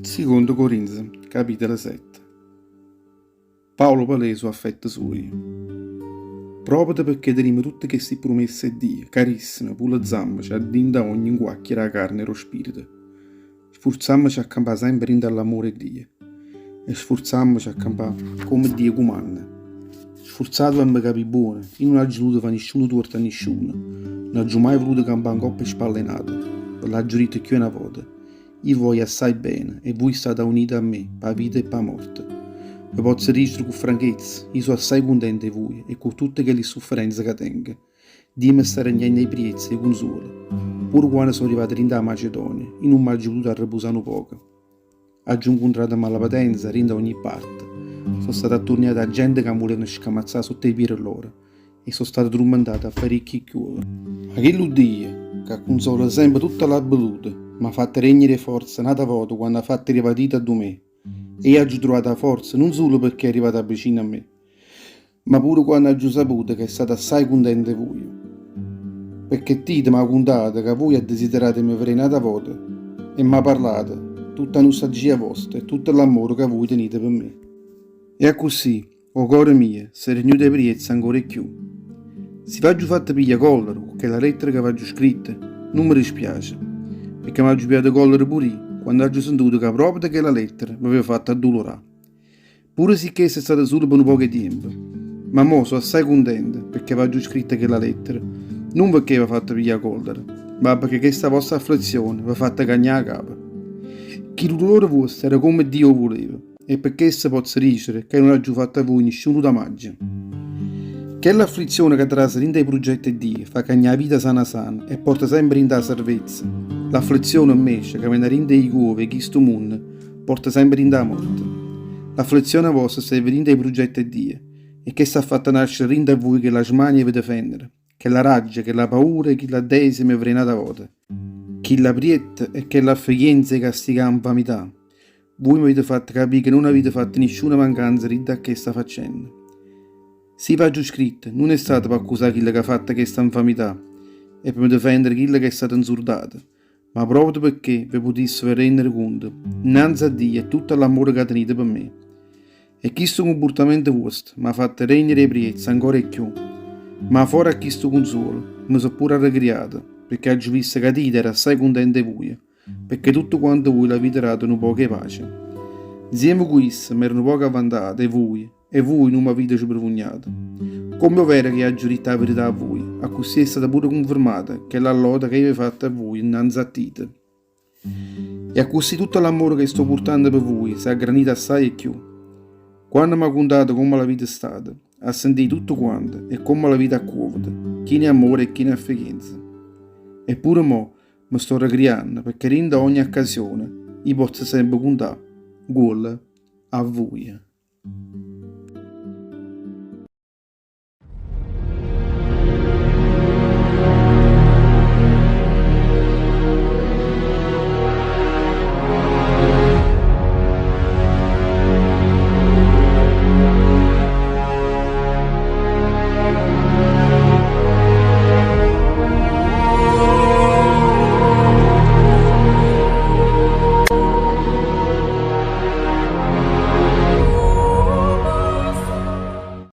Sicondo Corinze, capitolo 7. Paolo palesa 'o affetto suojo. Proprio pecché tenimmo tutte chesti prumesse 'e Dio, carissime, pulezzammoce 'a dinto a ogne 'nguacchio d' 'a carne e d' 'o spirito. Sfurzammoce a campà sempe dinto a ll'ammore 'e Dio e sfurzammoce a campà comme Dio cumanna. Sfurzateve a me capì buono, io nun aggio vuluto fà nisciuno tuorto a nisciuno, nun aggio maje vuluto campà 'ncopp' 'e spalle 'e n'ato, ve l'aggio ditto cchiù 'e na vota. Io ve voglio assai bene e vui state aunite a me p' 'a vita e p' 'a morte. Ve pozzo dicere cu franchezza, io so' assai cuntento 'e vui e cu tutte chelli sufferenze ca tengo. Dio me sta regnenno 'e priezza e 'e cunzuolo. Pure quanno so' arrivato dint' 'a Macedonia, io nun m'aggio pututo arrepusà nu poco. Aggio 'ncuntrato malapatenza dint' 'a ogni parte. So' stato atturniato 'a gente ca me vulevano scamazzà sott' 'e piede loro e so' stato turmentato 'a paricchi chiuove. Ma chillu Dio, ca cunzola sempe tutte l'abbeluto, m'ha fatto regnere 'e forza n'ata vota quanno ha fatto arrivà Tito addu me. E io aggio truvato 'a forza nun sulo pecché è arrivato avvicino a me, ma pure quanno aggio saputo ca è stato assaje cuntento 'e vuje. Pecché Tito m'ha cuntato ca vuje addesiderate 'e me vedé n'ata vota e m'ha parlato tutta 'a nustalgia vosta e tutto l'ammore ca vuje tenite pe me. E accussì 'o core mio s'è rignuto 'e priezza ancora 'e cchiù. Si v'aggio fatto piglia collera cu chella lettera ca v'aggio scritta, nun me dispiace, pecché m'aggio pigliato collera pur'io quando aggio sentuto ca proprio chella lettera v'aveva fatto addulurà. Pure si chesta è stata sulo pe nu poco 'e tiempo. Ma mo so' assaje cuntento pecché v'aggio scritta chella lettera, nun pecché v'ha fatto piglià collera, ma pecché chesta vostra afflizione v'ha fatto cagnà 'a capa. Chillu dulore vuosto era comme Dio 'o vuleva e pe chesto pozzo dicere ca io nun aggio fatto a vuje nisciuno damaggio. Chella afflizione ca trase dint' 'e pruggette 'e Dio fa cagnà 'a vita sana sana e porta sempe dint' 'a salvezza. L'afflizione invece ca vene 'a dint' 'e chiuove 'e chistu munno porta sempe dint' 'a morte. L'afflizione vosta steva dint' 'e pruggette 'e Dio, e chesta ha fatto nascere dint' a vuje chella smania 'e ve difendere, chella raggia, chella paura 'e chilla desima 'e ve n'ata vota, chilla prietta e chella affeglienza 'e castigà 'a 'nfamità. Vuje m'avite fatto capì che nun avite fatto nisciuna mancanza dint' a chesta faccenda. Si v'aggio scritto, nun è stato p'accusà chillo c'ha fatto chesta 'nfamità e pe me difendere chillo che è stato 'nzurdato, ma proprio pecché ve putisseve rennere cunto, 'nnanze a Dio 'e tutto l'ammore ca tenite pe me. E chistu cumpurtamento vuosto m'ha fatto regnere 'e priezza ancora 'e cchiù. Ma fora a chistu cunzuolo, me so' pure arrecriato, pecché aggio visto ca Tito era assaje cuntento 'e vuje, pecché tuttu quante vuje l'avite dato nu poco 'e pace. Nzieme cu isso m'ero nu poco avvantato 'e vuje, E vui nun m'avite sbrevugnato. Comme è overo che io aggio ditto 'a verità a vui, accussì è stata pure cunfermata chella lode che io fatto a vui 'nnanze a Tito. E accussì tutto l'ammore che sto purtanno pe vui s'è aggranito assaje 'e cchiù. Quanno m'ha cuntato comme l'avite stato a sentì tutto quanto e comme l'avite accuovuto, chino 'e ammore e chino 'e affechienza. E pure mo me sto recrianno pecché dinto a ogne accasione io pozzo sempe cuntà 'ncuollo a vuje.